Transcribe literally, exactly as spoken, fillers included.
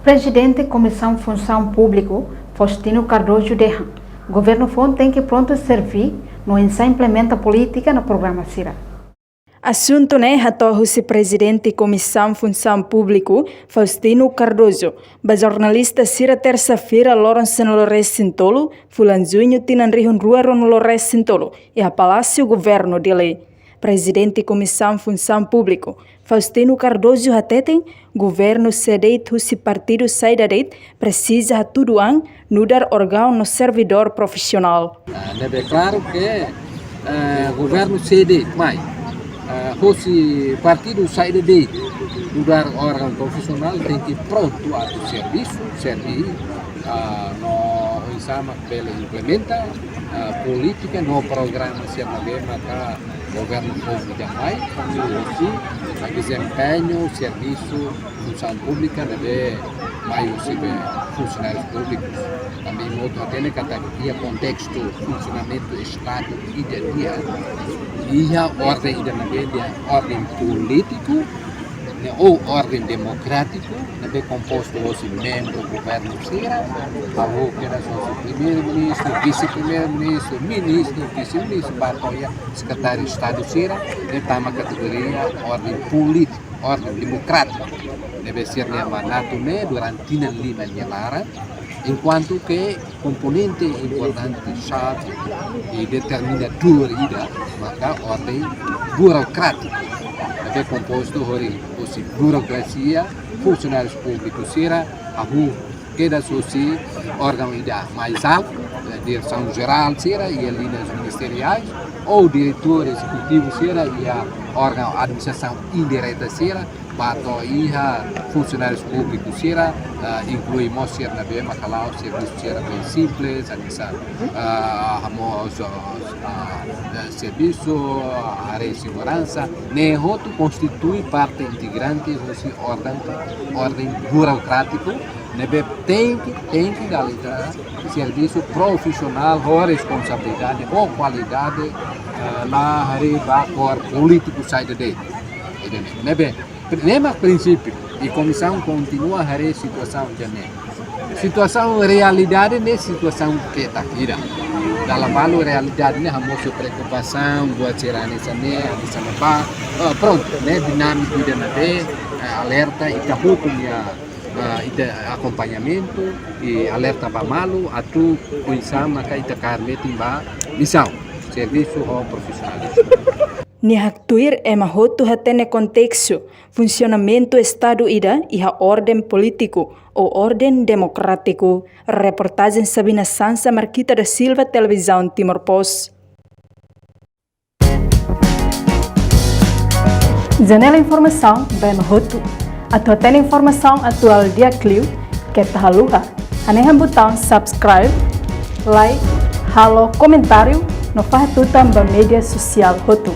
Prezidente Komisaun Funsaun Públiku, Faustino Cardoso dehan, governu foun tenke prontu serví no oinsá implementa polítika no programa sira. Asuntu ne'e hato'o husi Prezidente Komisaun Funsaun Públiku, Faustino Cardoso, ba jornalista sira tersa-feira loron sanulu-resin-tolu, fulan juñu tinan rihun rua ruanulu-resin-tolu, iha Palásiu Governu Dili. Prezidente Komisaun Funsaun Públiku, Faustino Cardoso hateten, governu sé de'it husi partidu saida de'it presiza hatudu an nu'udar órgaun no servidór profisionál. Ah, ne'ebé klaru ke, eh, governu sé de'it mai, eh, husi partidu saida de'it nu'udar órgaun profisionál tenke prontu atu servisu, serví, ah, no oinsá mak bele implementa, ah, polítika no programa sira ne'ebé maka governu foun ida mai, tanba husi, ah, dezempeñu servisu funsaun públika ne'ebé mai husi be funsionárius públikus. Tanba imi hotu hatene katak iha kontestu funsionamentu Estadu ida-idak, iha orden ida ne'ebé dehan orden polítiku, ne'e ou orden demokrátiku, ne'ebé kompostu husi membru governu sira, hahú kedas husi primeiru-ministru, vise-primeiru-ministru, ministru, vise-ministru, ba to'o iha sekretáriu Estadu sira, ne'e tama kategoria orden polítiku, orden demokrátiku. Ne'ebé sira-nia mandatu ne'e durante tinan lima nia laran, enkuantu ke komponente importante, xave i determinadór ida maka orden burokrátiku. Ne'ebé kompostu hori husi burokrasia, funsionárius públikus sira, hahú kedas husi órgaun ida mais altu, eh, diresaun jerál sira iha liñas ministeriais, ou diretór ezekutivu sira iha órgaun administrasaun indireta sira, ba to'o iha funsionárius públikus sira, eh, inklui mós sira ne'ebé maka la'o servisu sira bem simples, hanesan, eh, hamoos, eh, servisu, eh, área seguransa, ne'e hotu konstitui parte integrante husi orden, orden burokrátiku, ne'ebé tenke, tenke realiza servisu profisionál ho responsabilidade, ho kualidade, eh, la haree ba kór polítiku saida de'it. Ida-ne'e, ne'ebé, ne'e mak prinsípiu, i komisaun kontinua haree situasaun ida-ne'e. Situasaun realidade ne'e situasaun ketak ida. Dala balu realidade ne'e hamosu preokupasaun buat sira hanesan ne'e, hanesan ne'ebá. Eh, prontu, ne'e dinámika ida ne'ebé, eh, alerta, ita hotu nia, eh, ita akompañamentu, i alerta ba malu, atu oinsá maka ita kaer metin ba misaun, servisu ho profisionalizmu. Nia haktuir ema hotu hatene kontestu funsionamentu Estadu ida iha orden polítiku ou orden demokrátiku. Reportajen Sabina Sansa, Marquita da Silva, Televizaun Timor Post. Janela informasaun ba ema hotu. Atu hatene informasaun atuál di'ak liu, keta haluha hanehan butaun subscribe, like, halo komentáriu no fahe tutan ba média sosiál hotu.